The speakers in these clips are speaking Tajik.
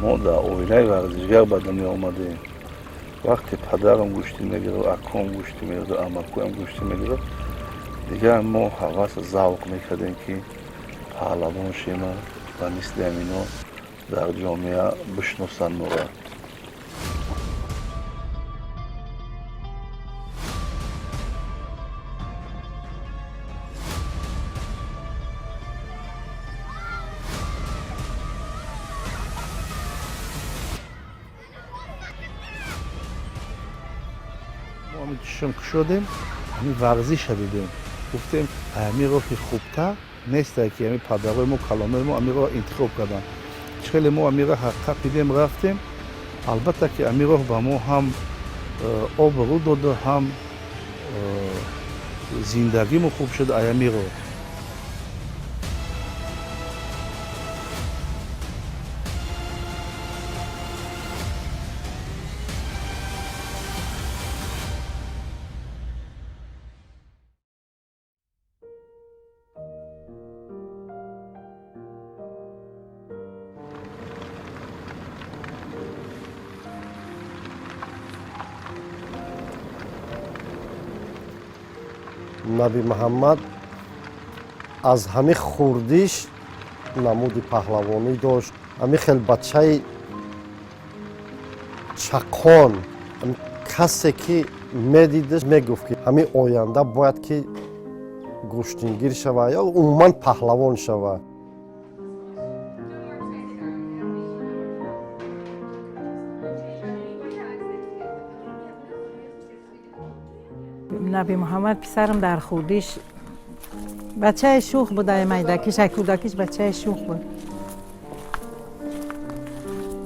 Мо дар оилаи варзишгар ба дунё омадем. Вақте падарам гӯштӣ мегирифт, аком гӯштӣ мегирифт, амакоям гӯштӣ мегирифт, дигар мо ҳавас, завқ мекардем, ки паҳлавон шема, ба мисли ҳамино дар ҷомеа бишносанд моро. Мо ҳамин чишм кушодем, ҳамин варзиша дидем, гуфтем, ҳамин роҳи хубтар нестае, ки ҳамин падарои мо, калонои мо ҳамин роҳ интихоб карданд. Чӣ хеле мо ҳамин роҳ қапидем, рафтем. Албатта, ки ҳамин роҳ ба мо ҳам обрӯ дода, ҳам зиндагимо хуб шуд ай ҳамин роҳ. Наби Муҳаммад аз ҳами хурдиш намуди паҳлавонӣ дошт. Ҳами хел бачаи чақон, касе ки медидаш, мегуфт, ки ҳами оянда бояд ки гӯштингир шава ё умуман паҳлавон шава. Наби Муҳаммад писарам дар хурдиш бачаи шӯх буд. Ай майдакиш, ай кӯдакиш бачаи шӯх буд,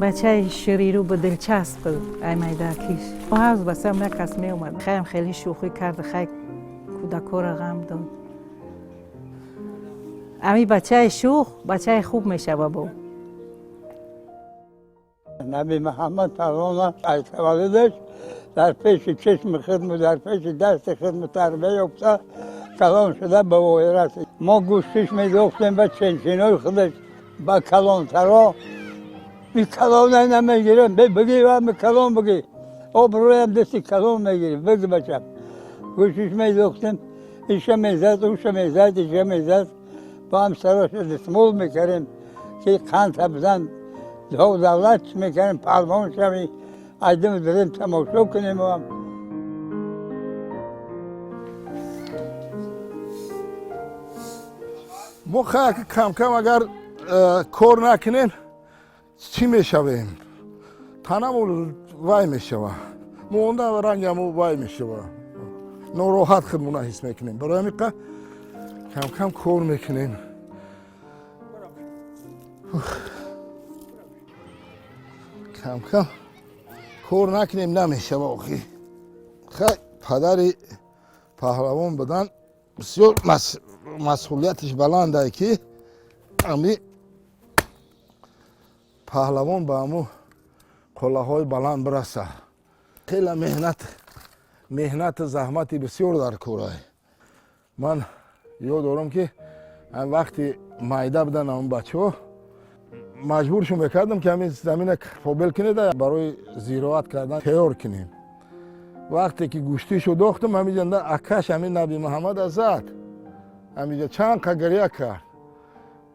бачаи шириру буд, дилчасп буд. Ай майдакиш ҳавз басам як кас меомад, хаям хеле шӯхӣ кард, хай кӯдакҳоро ғам дод. Ами бачаи шӯх бачаи хуб мешава бо. Наби Муҳаммад паҳлавона аз таваллудаш дар пеши чашми хидму дар пеши дасти хидму тарбия ёфта, калон шуда ба воя расид. Мо гӯштиш медохтем ба ченчинои худаш, ба калонтаро ми калона намегирем, бигӣ ми калон, бигӣ обрӯям дасти калон мегирӣ, биги бачам. Гӯштиш медохтем, иша мезад, уша мезад, иша мезад, бо ҳам сароша дастмол мекардем, ки қанд бизан, давлат мекардем, паҳлавон шавӣ, айдим дирем, тамошо кунем ҳам. Мо кам-кам агар кор накунем, чӣ мешавем? Танамон вай мешава, монда рангамон вай мешава, нороҳат худмона ҳис мекунем. Барои ҳамин кам-кам кор мекунем. Кам-кам кор накунем, намешава охи. Хай, падари паҳлавон будан бисёр масъулиятиш баландае, ки ами паҳлавон ба ҳаму қуллаҳои баланд бираса. Хеле меҳнат, меҳнату заҳмати бисёр дар корай. Ман ёд дорам, ки вақти майда будан ҳамн бачаҳо, маҷбуршон мекардам, ки ҳамин замина побел кунед, барои зироат кардан тайёр кунем. Вақте ки гӯштишу дохтам, ҳамиҷанда акаш ҳамин Наби Муҳаммад зад, ҳамиҷа чанд қа гиря кард.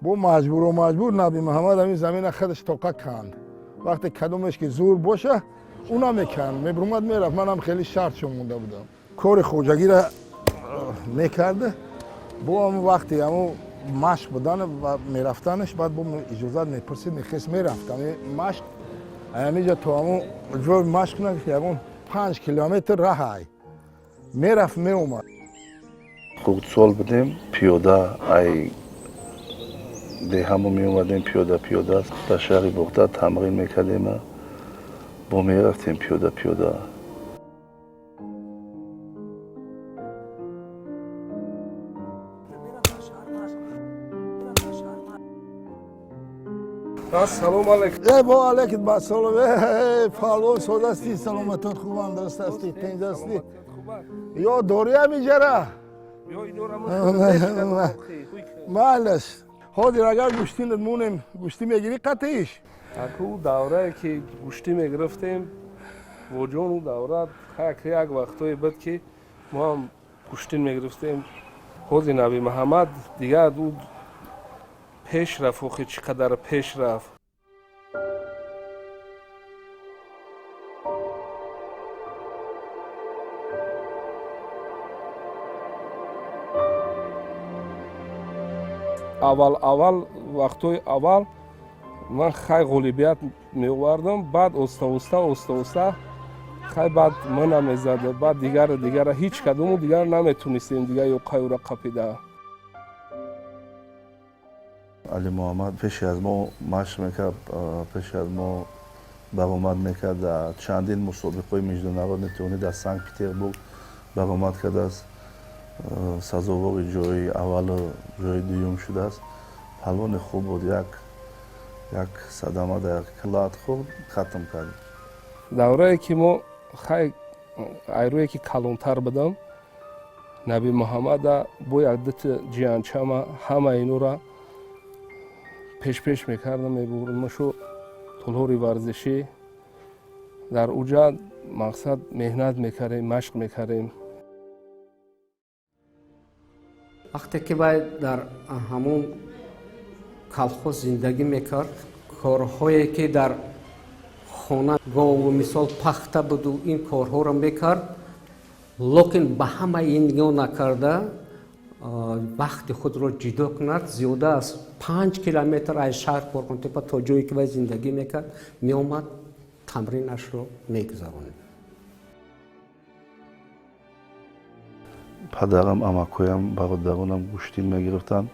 Бо маҷбуру маҷбур Наби Муҳаммад ҳамин замина худаш тоқа канд. Вақте кадомеш ки зур боша, ӯ намеканд, мебурмад, мерафт. Манам хеле шартшон монда будам. Кори хоҷагира мекарда, бо ҳамн вақте ҳамн машқ будан ва мерафтанаш, баъд бо иҷозат мепурсид, мехест, мерафт. Ҳами машқ ҳамиҷа то ҳамн ҷои машқ на ягон 5 километр раҳай, мерафт, меомад. Хурдсол будем, пиёда ай деҳамо меомадем, пиёда пиёда дар шаҳри Бохтар тамрин мекардем. Бо мерафтем пиёда пиёда. Ассалому алайкум. Э, во алайкум ассалом. Э, паҳлавон, содастӣ, саломатон хубанд, дуруст ҳастӣ, тинҷ ҳастӣ? Ё дорӣ ҳамиҷара? Майлаш. Ҳозир агар гӯштинат монем, гӯштӣ мегирӣ қатъиш? Аку даврае ки гӯштӣ мегирифтем, воҷон, у давра як як вақтое буд, ки мо ҳам гӯштин мегирифтем. Ҳозир Наби Муҳаммад дигар ӯ пеш рафт, охи чӣ қадар пеш рафт. Аввал аввал, вақтҳои аввал ман хай ғолибият меовардам, баъд оста оста, оста оста хай баъд мана мезад, баъд дигара дигара, ҳеҷ кадому дигар наметунистем дигар ё қаюра қапида. Али Муҳаммад пеши аз мо машқ мекард, пеши аз мо баромад мекард. Дар чандин мусобиқаҳои международный турнир дар Санкт Петербург баромад кардааст, сазовори ҷои аввалу ҷои дуюм шудааст. Палвони хуб буд. Як садама дар лат хӯрд, хатм кард. Даврае ки мо хай айрӯе ки калонтар будам, Наби Муҳаммада бо як дута ҷиянчама ҳама инора пешпеш мекардам, мебурдамашу толори варзишӣ. Дар уҷа мақсад меҳнат мекардем, машқ мекардем. Вақте ки вай дар ҳамон колхоз зиндагӣ мекард, корҳое ки дар хона, гову мисол пахта буду, ин корҳоро мекард, лекин ба ҳамаи ин нигоҳ накарда, вақти худро ҷудо кунад, зиёда аз 5 километр аз шаҳр Қурғонтепа то ҷое ки вай зиндагӣ мекард меомад, тамринашро мегузаронид. Падарам, амакҳоям, бародаронам гӯштин мегирифтанд.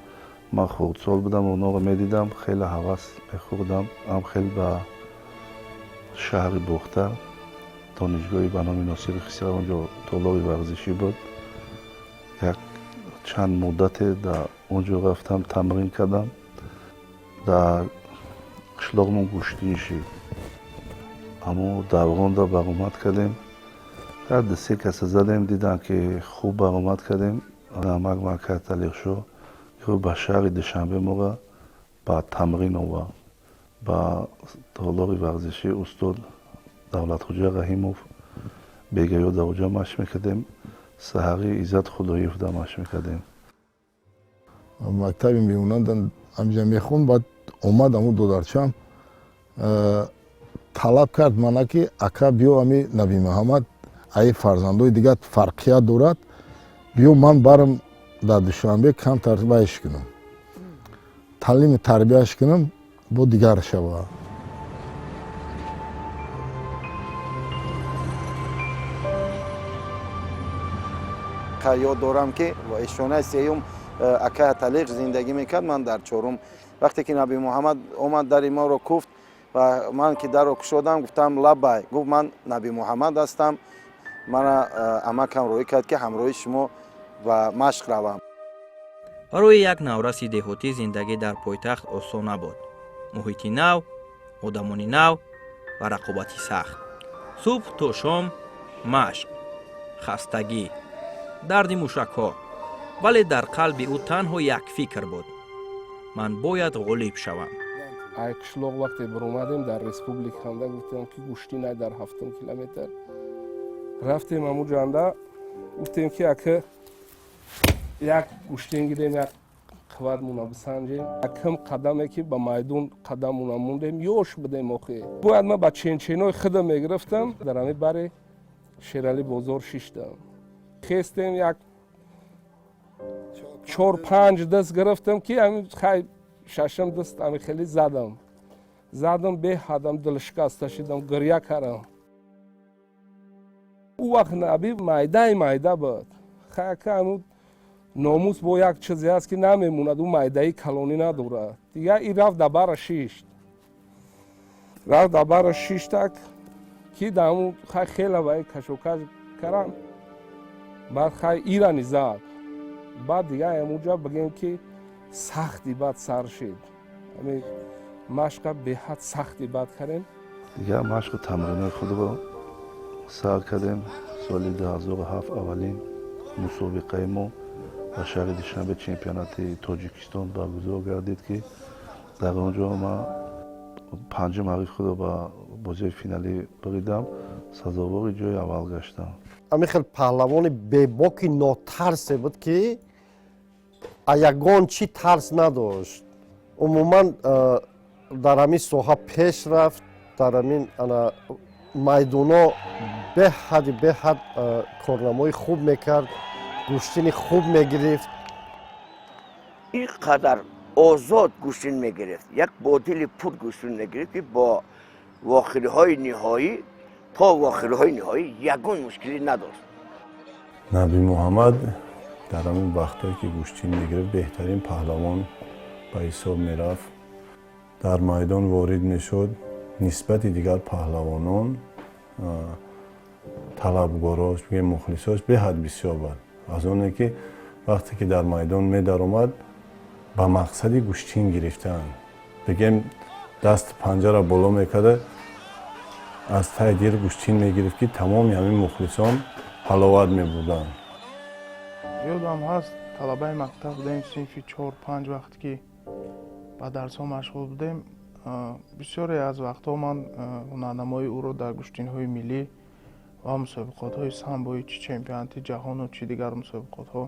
Ман хурдсол будам, онҳоро медидам, хеле ҳавас мехӯрдам. Ам хел ба шаҳри Бохтар, донишгоҳи ба номи Носири Хисрав, онҷо толори варзишӣ буд. Як чанд муддате дар он ҷо рафтам, тамрин кардам. Дар қишлоқмон гӯштин шид, аммо давронда баромад кардем, се каса задем, дидам ки хуб баромад кардем. Амак марказ Талиқшо ба шаҳри Душанбе мора ба тамрин овард, ба толори варзишии устод Давлатхуҷа Раҳимов. Бегаё дар оҷа машқ мекардем, саҳарӣ Иззат Худоевда машқ мекардем. Мактаби меонандан, ҳамҷа мехонд. Баъд омад аму додарчам, талаб кард мана, ки ака, биё, ами Наби Муҳаммад аи фарзандои дигар фарқият дорад, биё, ман барам дар Душанбе, камтар вайш кунам, таълими тарбияш кунам, бо дигар шава. Ёд дорам, ки ишонаи сеюм акай Аталиқ зиндагӣ мекард, ман дар чорум. Вақте ки Наби Муҳаммад омад, дари моро куфт ва ман ки дарро кушодам, гуфтам: «Лаббай». Гуфт: «Ман Наби Муҳаммад ҳастам, мана амакам роҳӣ кард, ки ҳамроҳи шумо ба машқ равам». Барои як навраси деҳотӣ зиндагӣ дар пойтахт осон набуд. Муҳити нав, одамони нав ва рақобати сахт. Субҳ то шом машқ, хастагӣ, дарди мушакҳо, вале дар қалби ӯ танҳо як фикр буд: ман бояд ғолиб шавам. Ай қишлоқ вақте баромадем, дар республиканда гуфтем, ки гӯштӣ най, дар ҳафтум километр рафтем. Ҳамун ҷанда гуфтем, ки ака, як гӯштин гирем, як қувватмона бисанҷем. Якм қадаме ки ба майдон қадамона мондем, ёш будем охи, бояд ман ба ченченои худам мегирифтам. Дар ҳами бари Шерали бозор шиштам, хестем, як чор панҷ даст гирифтам, ки хай шашам даст ами хеле задам, задам, беҳадам дилшикаста шидам, гиря кардам. Ӯ вақт Наби майдаи майда буд. Хайка ану номус бо як чизе аст, ки намемонад, ӯ майдаи калонӣ надорад. Дигар и рафт, да бара шишт, рафт, да бара шиштак. Ки даму хай хела вай кашокаш карам, баъд хай ирани зад. Баъд дига амуҷа бигем, ки сахти бад сар шид. Ами машқа беҳад сахти бад кардем. Дигар машқу тамринои худро сар кардем. Соли 2007 аввалин мусобиқаи мо дар шаҳри Душанбе, чемпионати Тоҷикистон баргузор гардид, ки дар он ҷо ман панҷум ҳариф худро ба бозиҳои финалӣ буридам, сазовори ҷои аввал гаштам. Ҳамин хел паҳлавони бебоки нотарсе буд, ки ягон чӣ тарс надошт. Умуман, дар ҳамин соҳа пеш рафт, дар ҳамин ана майдоно беҳади беҳад корнамои хуб мекард, гӯштини хуб мегирифт. Ин қадар озод гӯштин мегирифт, як бо дили пур гӯштин мегирифт, ки бо вохириҳои ниҳоӣ, то вохириҳои ниҳоӣ ягон мушкилӣ надошт. Наби Муҳаммад дар ҳамин вақтҳое, ки гӯштин мегирифт, беҳтарин паҳлавон ба ҳисоб мерафт. Дар майдон ворид мешуд, нисбати дигар паҳлавонон талабгорош, бигем, мухлисош беҳад бисёр буд, аз оне ки вақте ки дар майдон медаромад ба мақсади гӯштин гирифтан, бигем, даст панҷара боло мекарда, аз таи дил гӯштин мегирифт, ки тамоми ҳамин мухлисон ҳаловат мебурданд. Ёдам ҳаст, талабаи мактаб будем, синфи чор, панҷ, вақте ки ба дарсҳо машғул будем, бисёре аз вақтҳо ман ҳунарнамоии ӯро дар гӯштинҳои миллӣ ва мусобиқотҳои самбои, чӣ чемпионати ҷаҳону, чӣ дигар мусобиқотҳо,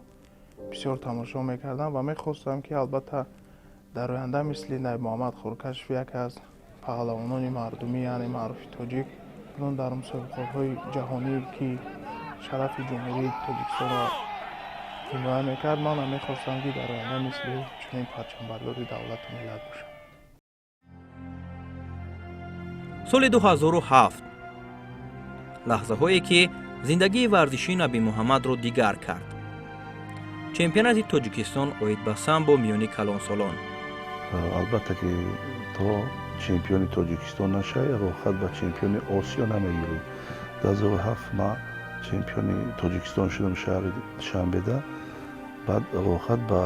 бисёр тамошо мекардам ва мехостам, ки албатта дар оянда мисли Набимуҳаммад Хуркашев, яке аз паҳлавонони мардумӣ, яъне маъруфи тоҷик, акнун дар мусобиқотҳои ҷаҳонӣ, ки шарафи Ҷумҳурии Тоҷикистонро ҳимоя мекард, манам мехостам, ки дар оянда мисли ӯ чунин парчамбардори давлату миллат бошам. Соли 2007, лаҳзаҳое, ки зиндагии варзишии Набимуҳаммадро дигар кард. Чемпионати Тоҷикистон оид ба самбо миёни калонсолон. Албатта, ки то чемпиони Тоҷикистон нашавӣ, роҳхат ба чемпиони Осиё намегирӣ. 2007 ман чемпиони Тоҷикистон шудам шаҳри Душанбеда. Баъд роҳхат ба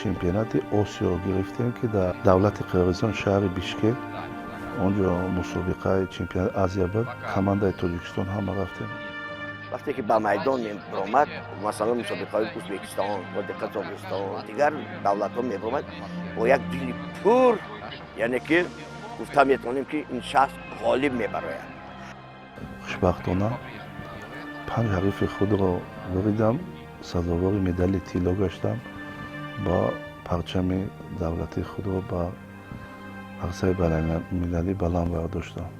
чемпионати Осиё гирифтем, ки дар давлати Қирғизистон, шаҳри Бишкек, он ҷо мусобиқаи чемпионати Азия буд. Командаи Тоҷикистон ҳама рафтем. Вақте ки ба майдон мебиромад, масалан, мусобиқаҳои Ӯзбекистон, Қазоқистон, дигар давлатҳо мебиромад, бо як дили пур, яъне ки гуфта метавонем, ки ин шахс ғолиб мебарояд. Хушбахтона, панҷ ҳарифи худро буридам, сазовори медали тилло гаштам ба парчами давлатии худро ба арсаи байналмилалӣ баланд бардоштам.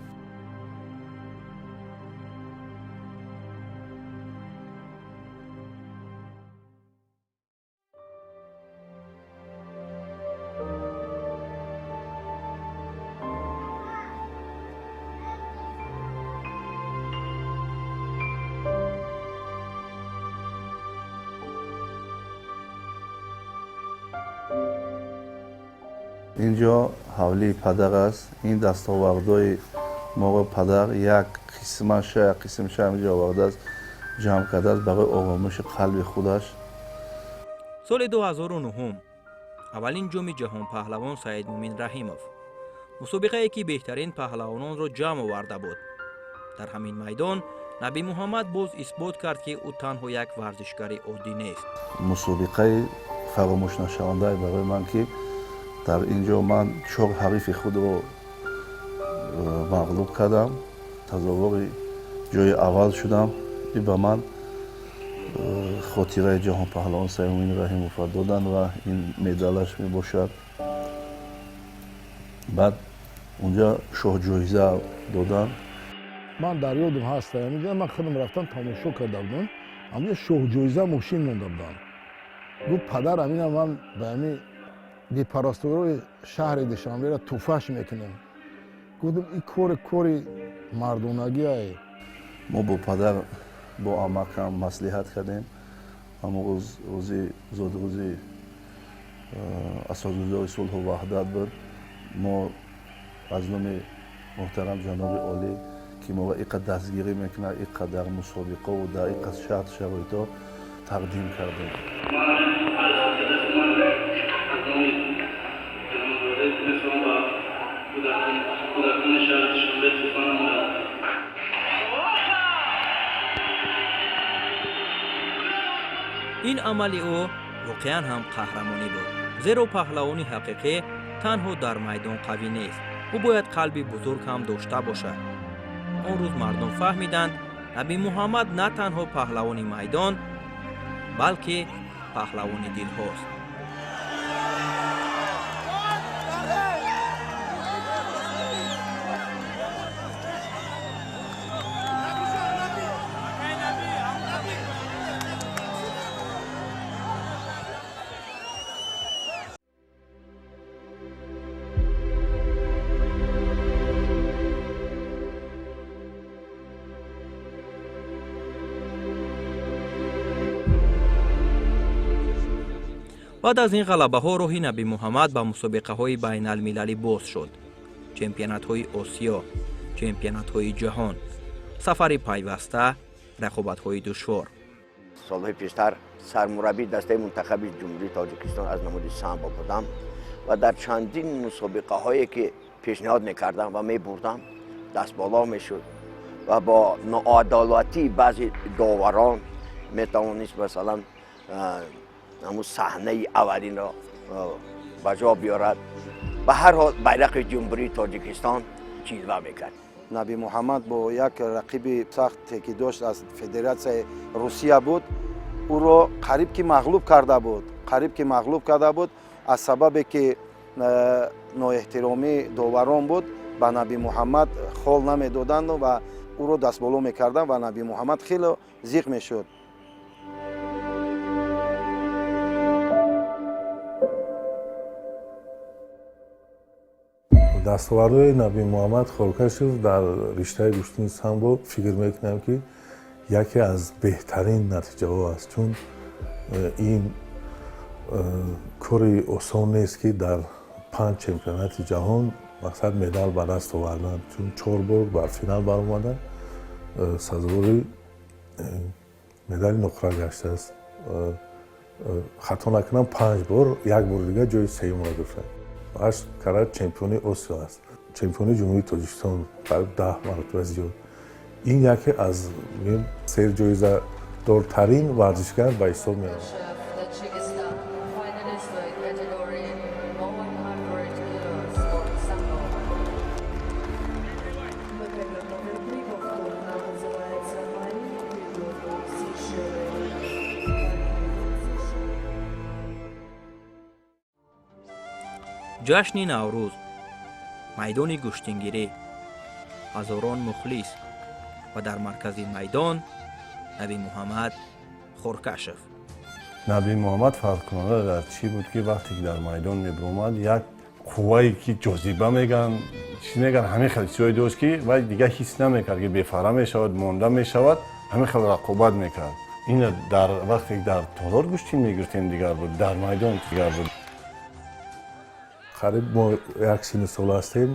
Инҷо ҳавлии падар аст. Ин дастовардҳои моро падар як қисмаша, як қисмаша ҳаминҷо овардааст, ҷамъ кардааст барои оромиши қалби худаш. Соли 2009, аввалин ҷоми ҷаҳонпаҳлавон Саидмумин Раҳимов, мусобиқае, ки беҳтарин паҳлавононро ҷамъ оварда буд. Дар ҳамин майдон Набимуҳаммад боз исбот кард, ки ӯ танҳо як варзишгари оддӣ нест. Мусобиқаи фаромӯшнашавандае барои ман, ки дар ин ҷо ман чор ҳарифи худро мағлуб кардам, сазовори ҷои аввал шудам. И ба ман хотираи ҷаҳонпаҳлавон Саидмумин Раҳимовро доданд ва ин медалаш мебошад. Баъд унҷа шоҳҷоиза доданд. Ман дар ёдам ҳаст, ҳаминҷа ман худам рафтам, тамошо карда будам. Ҳаминҷа шоҳҷоиза мошин монда буданд. Гуфт падар: «Амина ман ба ҳами бепарасторои шаҳри Душанберо тӯҳфаш мекунем». Гуфтам: «Ин кори кори мардонагиае». Мо бо падар, бо амакам маслиҳат кардем. Ҳамон рӯз рӯзи зодрӯзи асосгузори сулҳу ваҳдат буд. Мо аз номи муҳтарам ҷаноби олӣ Ки моро ин қадр дастгирӣ мекунад, ин қадар мусобиқаву дар ин қадр шарт шароитҳо тақдим кардем. Ин амали ӯ воқеан ҳам қаҳрамонӣ буд, зеро паҳлавони ҳақиқӣ танҳо дар майдон қавӣ нест, ӯ бояд қалби бузург ҳам дошта бошад. Он рӯз мардум фаҳмиданд, Наби Муҳаммад на танҳо паҳлавони майдон, балки паҳлавони дилҳост. Баъд аз ин ғалабаҳо роҳи Наби Муҳаммад ба мусобиқаҳои байналмилалӣ боз шуд: чемпионатҳои Осиё, чемпионатҳои ҷаҳон, сафари пайваста, рақобатҳои душвор. Солҳои пештар сармураббии дастаи мунтахаби Ҷумҳурии Тоҷикистон аз намуди самбо будам ва дар чандин мусобиқаҳое ки пешниҳод мекардам ва мебурдам, дастболо мешуд ва бо ноадолатии баъзе доварон метавонист, масалан, ҳамун саҳнаи аввалинро ба ҷо биёрад. Ба ҳар ҳол, байрақи Ҷумҳурии Тоҷикистон ҷилва мекард. Наби Муҳаммад бо як рақиби сахте ки дошт, аз Федератсияи Русия буд, ӯро қариб ки мағлуб карда буд, қариб ки мағлуб карда буд. Аз сабабе ки ноэҳтиромии доварон буд, ба Наби Муҳаммад хол намедоданд ва ӯро дастболо мекарданд ва Наби Муҳаммад хеле зиқ мешуд. Дастовардҳои Наби Муҳаммад Хоркашев дар риштаи гӯштини самбо, фикр мекунам, ки яке аз беҳтарин натиҷаҳо аст, чун ин кори осон нест, ки дар панҷ чемпионати ҷаҳон, мақсад, медал ба даст овардан, чун чор бор бар финал баромадан, сазовори медали нуқра гаштааст. Хато накунам, панҷ бор, як бори дигар ҷои сеюмро гирифтанд. Ҳашт карат чемпиони Осиё аст, чемпиони Ҷумҳурии Тоҷикистон қариб 10 маротиба зиёд. Ин яке аз серҷоизадортарин варзишгар ба ҳисоб меравад. Ҷашни Наврӯз, майдони гӯштингирӣ, ҳазорон мухлис ва дар маркази майдон Наби Муҳаммад Хоркашев. Наби Муҳаммад фарқкунанда дар чӣ буд, ки вақте ки дар майдон мебиромад, як қуввае ки ҷозиба меган, чӣ меган, ҳамин хел чизое дошт, ки вай дигар ҳис намекард, ки бефара мешавад, монда мешавад, ҳамин хел рақобат мекард. Ина дар вақте ки дар толор гӯштин мегирифтем, дигар буд, дар майдон дигар буд. Қариб мо як синну сол ҳастем,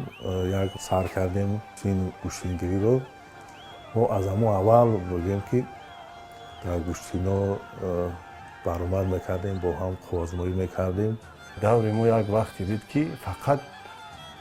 як сар кардем син гӯштингириро. Мо аз ҳамон аввал бигӯем, ки дар гӯштино баромад мекардем, бо ҳам қувваозмоӣ мекардем. Даври мо як вақте дид, ки фақат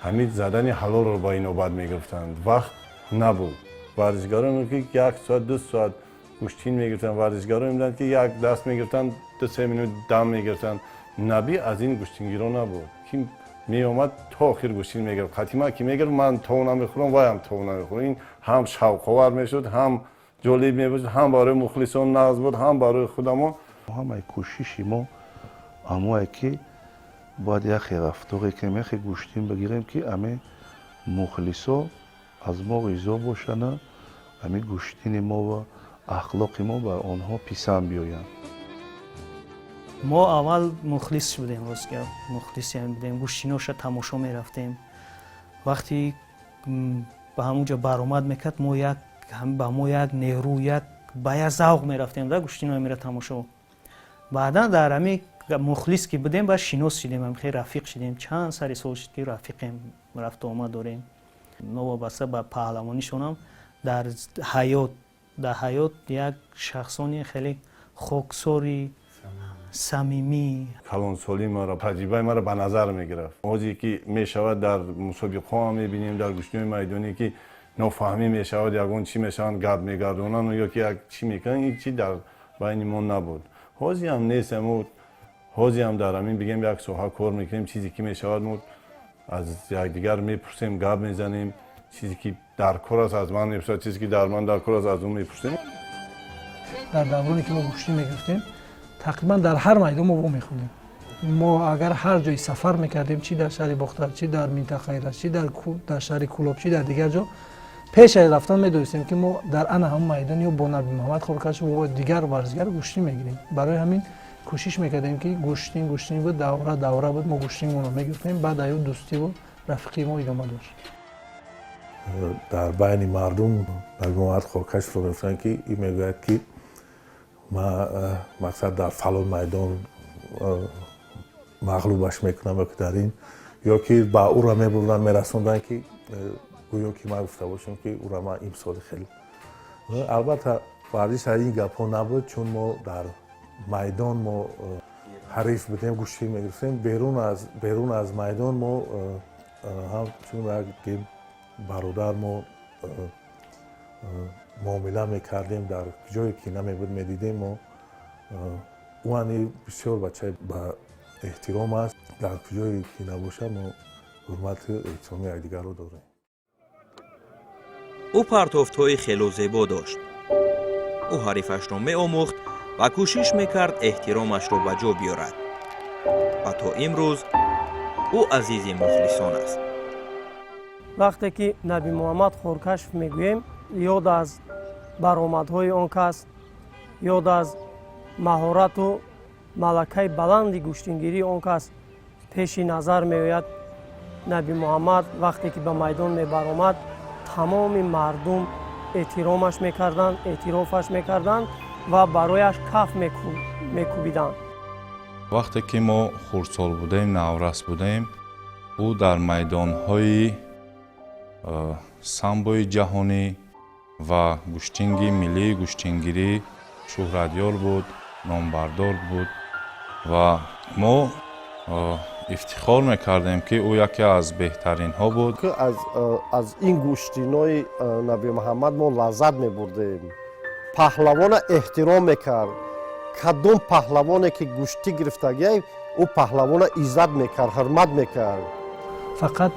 ҳамин задани ҳалолро ба инобат мегирифтанд, вақт набуд. Варзишгароне ки як соат, 2 соат гӯштин мегирифтанд, варзишгароне буданд, ки як даст мегирифтанд, 2-3 минут дам мегирифтанд. Набӣ аз ин гӯштингиро набуд, ки меомад, то охир гӯштин мегирифт. Қатима ки мегирифт, ман тов намехӯрам, вайам тов намехӯрам. Ин ҳам шавқовар мешуд, ҳам ҷолиб мебуд, ҳам барои мухлисон нағз буд, ҳам барои худамон. Ҳамаи кӯшиши мо ҳамое ки бояд яхе рафторе кунем, яхе гӯштин бигирем, ки ами мухлисо аз мо ризо бошанд, ами гӯштини мо ва ахлоқи мо ба онҳо писанд биёянд. Мо аввал мухлис будем, рост гап, мухлисем будем, гӯштиноша тамошо мерафтем. Вақте ба ҳамунҷо баромад мекард, мо як ба мо як нерӯ, як ба як завқ мерафтем да гӯштиноя мера тамошо. Баъдан дар ҳами мухлис ки будем, баъд шинос шидем, хеле рафиқ шидем. Чанд сари сол шуд, ки рафиқем, рафту омад дорем. Новобаста ба паҳлавонишонам, Дар ҳаёт як шахсони хеле хоксори, самимӣ. Калонсолии маро, таҷрибаи маро ба назар мегирифт. Ҳозе ки мешавад, дар мусобиқаҳо ҳам мебинем, дар гӯштиҳои майдонӣ ки нофаҳмӣ мешавад, ягон чӣ мешаванд, гап мегардонанд ё ки як чӣ мекунанд. Ин чӣ дар байни мо набуд, ҳози ҳам нест. Мо ҳози ҳам дар ҳамин, бигем, як соҳа кор мекунем. Чизе ки мешавад, мо аз якдигар мепурсем, гап мезанем. Чизе ки дар кор аст, аз ман мепурсад, чизе ки дар ман дар кор аст, аз ӯ мепурсем. Дар давроне ки мо гӯштӣ мегирифтем, тақрибан дар ҳар майдон мо вомехӯрдем. Мо агар ҳар ҷое сафар мекардем, чӣ дар шаҳри Бохтар, чӣ дар минтақаи Рашт, чӣ дар шаҳри Кӯлоб, чӣ дар дигар ҷо, пеш аз рафтан медонистем, ки мо дар ана ҳамон майдон ё бо Наби Муҳаммад Хоркашов, бо дигар варзишгар гӯштӣ мегирем. Барои ҳамин кӯшиш мекардем, ки гӯштин буд, давра давра буд, мо гӯштинмонро мегирифтем, баъд аю дӯстиву рафиқии мо идома дошт. Дар байни мардум Наби Муҳаммад Хоркашовро мегуфтанд, ки ин мегӯяд, ки ма мақсад дар фалон майдон мағлубаш мекунам ё ки дар ин, ё ки ба ӯра мебурданд, мерасонданд, ки гӯё ки ман гуфта бошам, ки ӯра ман имсоли хеле. Албатта, варзиш аз ин гапҳо набуд, чун мо дар майдон мо ҳариф будем, гӯштӣ мегирифтем. Берун аз майдон мо ҳамчун як бародар мо муомила мекардем. Дар ҷое ки намебуд, медидем мо, ӯ ани бисёр бачаи ба эҳтиром аст. Дар куҷое ки набошад, мо ҳурмату эҳтироми якдигарро дорем. Ӯ партофтҳои хело зебо дошт. Ӯ ҳарифашро меомӯхт ва кӯшиш мекард эҳтиромашро ба ҷо биёрад ва то имрӯз ӯ азизи мухлисон аст. Вақте ки Наби Муҳаммад Хоркашов мегӯем, ёд аз баромадҳои он кас, ёд аз маҳорату малакаи баланди гӯштингирии он кас пеши назар меояд. Наби Муҳаммад вақте ки ба майдон мебаромад, тамоми мардум эҳтиромаш мекарданд, эътирофаш мекарданд ва барояш каф мекӯбиданд. Вақте ки мо хурдсол будем, наврас будем, ӯ дар майдонҳои самбои ҷаҳонӣ ва гӯштинги миллии гӯштингирӣ шӯҳратёр буд, номбардор буд ва мо ифтихор мекардем, ки ӯ яке аз беҳтаринҳо буд. Аз ин гӯштинои Наби Муҳаммад мо лаззат мебурдем. Паҳлавона эҳтиром мекард. Кадом паҳлавоне ки гӯштӣ гирифтагиай, ӯ паҳлавона иззат мекард, ҳурмат мекард. Фақат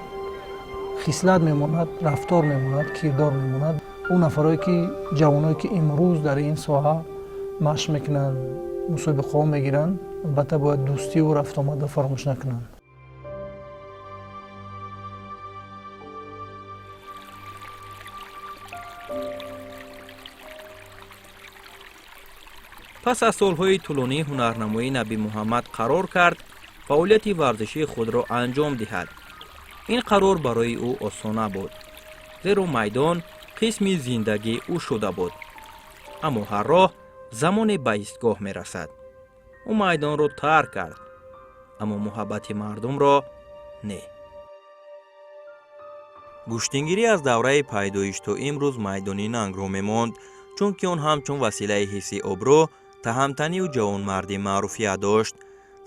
хислат мемонад, рафтор мемонад, кирдор мемонад. Ӯ нафарое ки, ҷавоное ки имрӯз дар ин соҳа машқ мекунанд, мусобиқаҳо мегиранд, албатта бояд дӯстиву рафтуомадро фаромӯш накунанд. Пас аз солҳои тӯлонии ҳунарнамоӣ Наби Муҳаммад қарор кард фаъолияти варзишии худро анҷом диҳад. Ин қарор барои ӯ осон набуд, зеро майдон қисми зиндагии ӯ шуда буд. Аммо ҳар роҳ замоне ба истгоҳ мерасад. Ӯ майдонро тарк кард, аммо муҳаббати мардумро не. Гӯштингирӣ аз давраи пайдоиш то имрӯз майдони нангро мемонд, чунки он ҳамчун василаи ҳифзи обрӯ, таҳамтанию ҷавонмардӣ маъруфият дошт.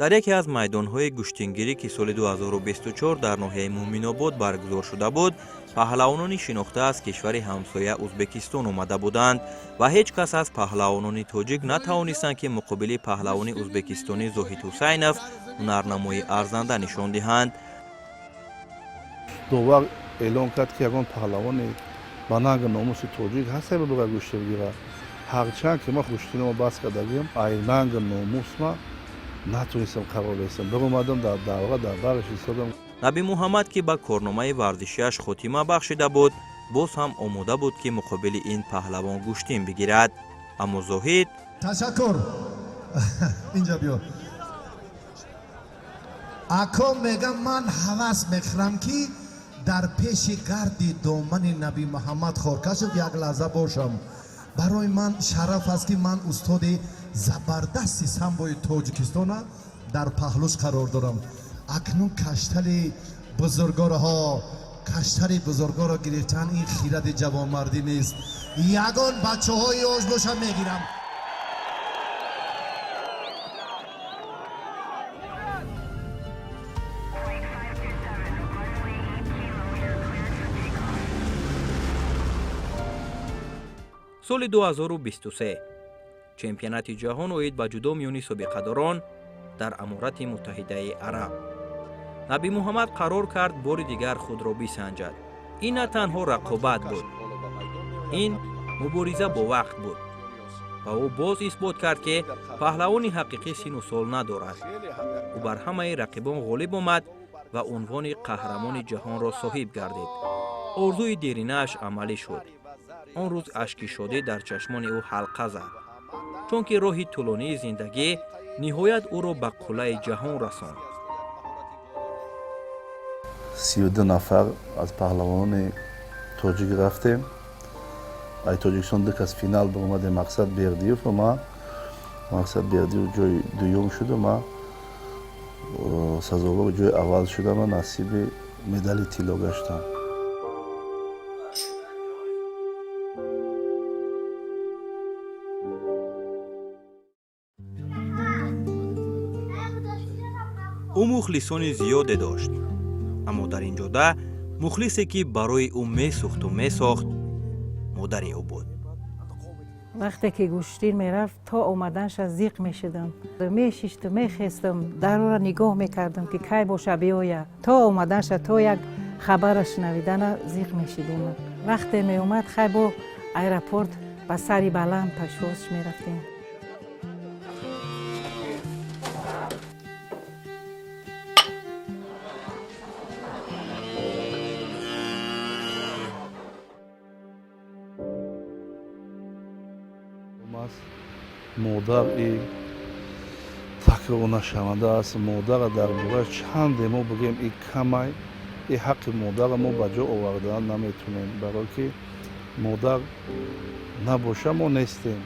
Дар яке аз майдонҳои гӯштингирӣ, ки соли 2024 дар ноҳияи Муъминобод баргузор шуда буд, паҳлавонони шинохта аз кишвари ҳамсоя Ӯзбекистон омада буданд ва ҳеҷ кас аз паҳлавонони тоҷик натавонистанд, ки муқобили паҳлавони ӯзбекистонӣ Зоҳид Ҳусайнов ҳунарнамоии арзанда нишон диҳанд. Довар эълон кард, ки ягон паҳлавоне ба нангу номуси тоҷик ҳаста, бибара гӯшти бигирад. Ҳарчанд ки ма гӯштинома бас кардагим, ай нангу номус ма натонистам қарор бестам. Биромадам, дар давра дар бараш истодам. Наби Муҳаммад, ки ба корномаи варзишиаш хотима бахшида буд, боз ҳам омода буд, ки муқобили ин паҳлавон гӯштин бигирад, аммо Зоҳид Ташаккур, инҷа биё, ако. Мегам, ман ҳавас мехӯрам, ки дар пеши гарди домани Наби Муҳаммад Хоркашов як лаҳза бошам. Барои ман шараф аст, ки ман устоди забардасти самбои Тоҷикистона дар паҳлӯш қарор дорам. Акнун каштали бузургорҳо. Каштари бузургоро гирифтан ин хиради ҷавонмардӣ нест. Ягон бачаҳои ёш боша, мегирам. Соли 2023 чемпионати ҷаҳон оид ба ҷудо миёни собиқадорон дар Аморати Муттаҳидаи Араб. Набимуҳаммад қарор кард бори дигар худро бисанҷад. Ин на танҳо рақобат буд, ин мубориза бо вақт буд ва ӯ боз исбот кард, ки паҳлавони ҳақиқӣ сину сол надорад. Ӯ бар ҳамаи рақибон ғолиб омад ва унвони қаҳрамони ҷаҳонро соҳиб гардид. Орзуи деринааш амалӣ шуд. Он рӯз ашки шодӣ дар чашмони ӯ ҳалқа зад, чунки роҳи тӯлонии зиндагӣ ниҳоят ӯро ба қуллаи ҷаҳон расонд. 32 нафар аз паҳлавонони тоҷик рафтем. Ай Тоҷикистон ду кас финал баромадем, Мақсад Бердиев ва ман. Мақсад Бердиев ҷои дуюм шуду, ман сазовори ҷои аввал шудам ва насиби медали тилло гаштам. Ӯ мухлисони зиёде дошт, аммо дар ин ҷода мухлисе, ки барои ӯ месӯхту месохт, модари ӯ буд. Вақте ки гӯштин мерафт, то омаданша зиқ мешудам, мешиштум, мехестам, дарора нигоҳ мекардам, ки кай боша биёя. То омаданша, то як хабара шунавидана зиқ мешидем. Вақте меомад, хай бо аэропорт ба сари баланд пешвозш мерафтем. Модар и такрорнашаванда аст. Модара дар бораи чанде мо бигӯем, и камай. И ҳаққи модара мо ба ҷо овардан наметонем, барое ки модар набоша, мо нестем.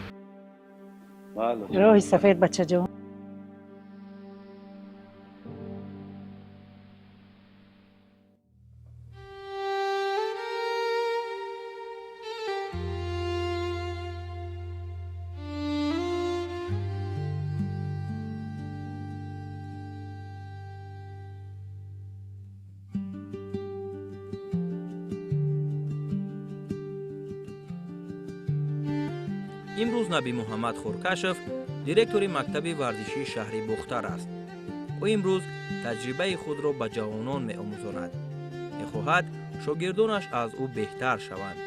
Роҳи сафед, бачаҷон. Имрӯз Набимуҳаммад Хуркашев директори мактаби варзишии шаҳри Бохтар аст. Ӯ имрӯз таҷрибаи худро ба ҷавонон меомӯзонад. Мехоҳад шогирдонаш аз ӯ беҳтар шаванд,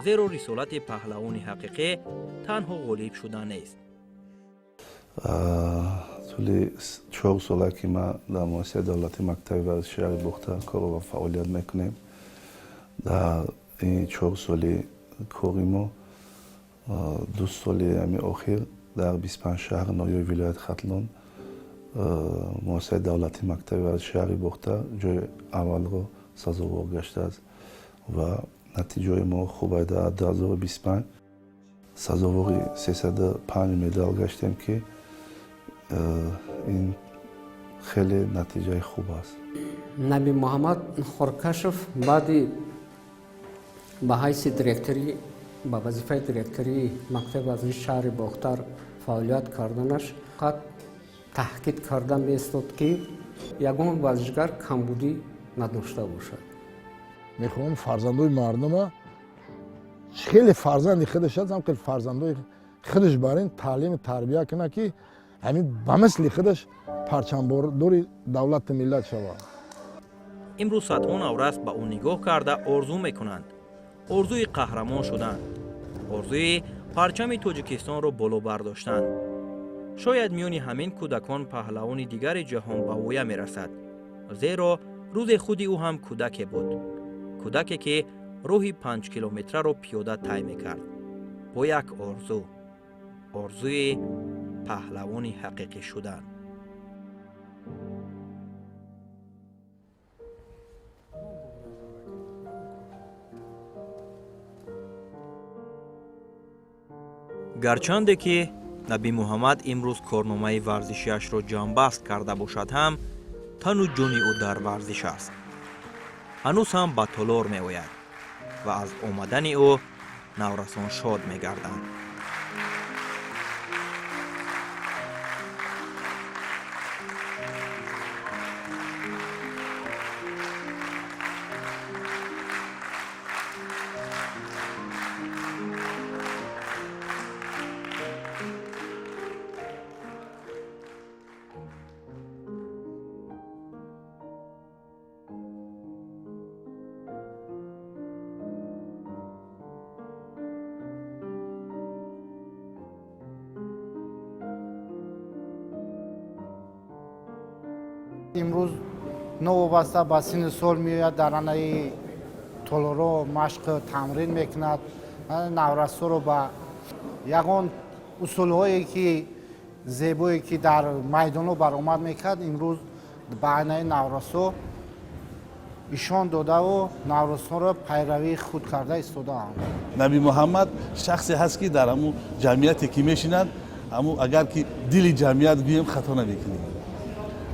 зеро рисолати паҳлавони ҳақиқӣ танҳо ғолиб шуда нест. Тӯли 4 сола, ки ман дар муассисаи давлатии мактаби варзиши шаҳри Бохтар кору ва фаъолият мекунем, дар ин 4 соли кори мо, 2 соли ҳами охир дар 25 шаҳр, ноҳияи вилояти Хатлон муассисаи давлатии мактаби варзиши шаҳри Бохтар ҷои аввалро сазовор гаштааст ва натиҷаҳои мо хуб. Дар 2025 сазовори 305 медал гаштем, ки ин хеле натиҷаи хуб аст. Наби Муҳаммад Хоркашев баъди ба ҳайси директорӣ, ба вазифаи директории мактаби варзиши шаҳри Бохтар фаъолият карданаш, фақат таҳқиқ карда меистод, ки ягон варзишгар камбудӣ надошта бошад. Мехоҳам фарзандои мардума хеле фарзанди худаш аст, ҳам хеле фарзандои худаш бар ин таълиму тарбия кунад, ки ҳамин ба мисли худаш парчамбордори давлату миллат шавад. Имрӯз садҳо наврас ба ӯ нигоҳ карда орзу мекунанд, орзуи қаҳрамон шудан, орзуи парчами Тоҷикистонро боло бардоштан. Шояд миёни ҳамин кӯдакон паҳлавони дигари ҷаҳон ба воя мерасад, зеро рӯзе худи ӯ ҳам кӯдаке буд, кӯдаке, ки роҳи 5 километраро пиёда тай мекард бо як орзу, орзуи паҳлавони ҳақиқӣ шудан. Гарчанде ки Набимуҳаммад имрӯз корномаи варзишиашро ҷамъбаст карда бошад ҳам, тану ҷони ӯ дар варзиш аст. Ҳанӯз ҳам ба толор меояд ва аз омадани ӯ наврасон шод мегарданд. Имрӯз новобаста ба синну сол меояд, дар анаи толоро машқ тамрин мекунад, наврасоро ба ягон усулҳое ки зебое ки дар майдонҳо баромад мекард, имрӯз ба айнаи наврасо ишон додаву наврасонро пайравии худ карда истодаанд. Наби Муҳаммад шахсе ҳаст, ки дар ҳамун ҷамъияте ки мешинад, ҳамун агар ки дили ҷамъият гӯем, хато намекунем.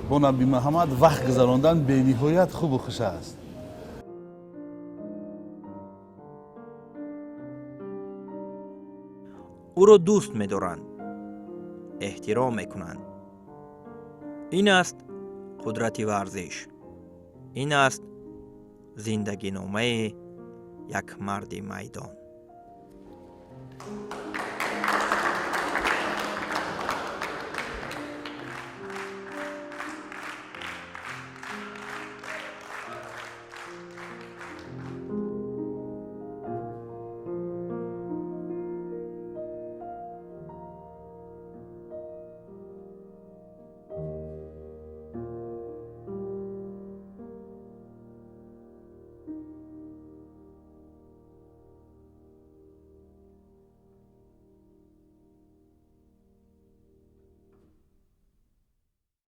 Бо Наби Муҳаммад вақт гузарондан бениҳоят хубу хуш аст. Ӯро дӯст медоранд, эҳтиром мекунанд. Ин аст қудрати варзиш, ин аст зиндагиномаи як марди майдон.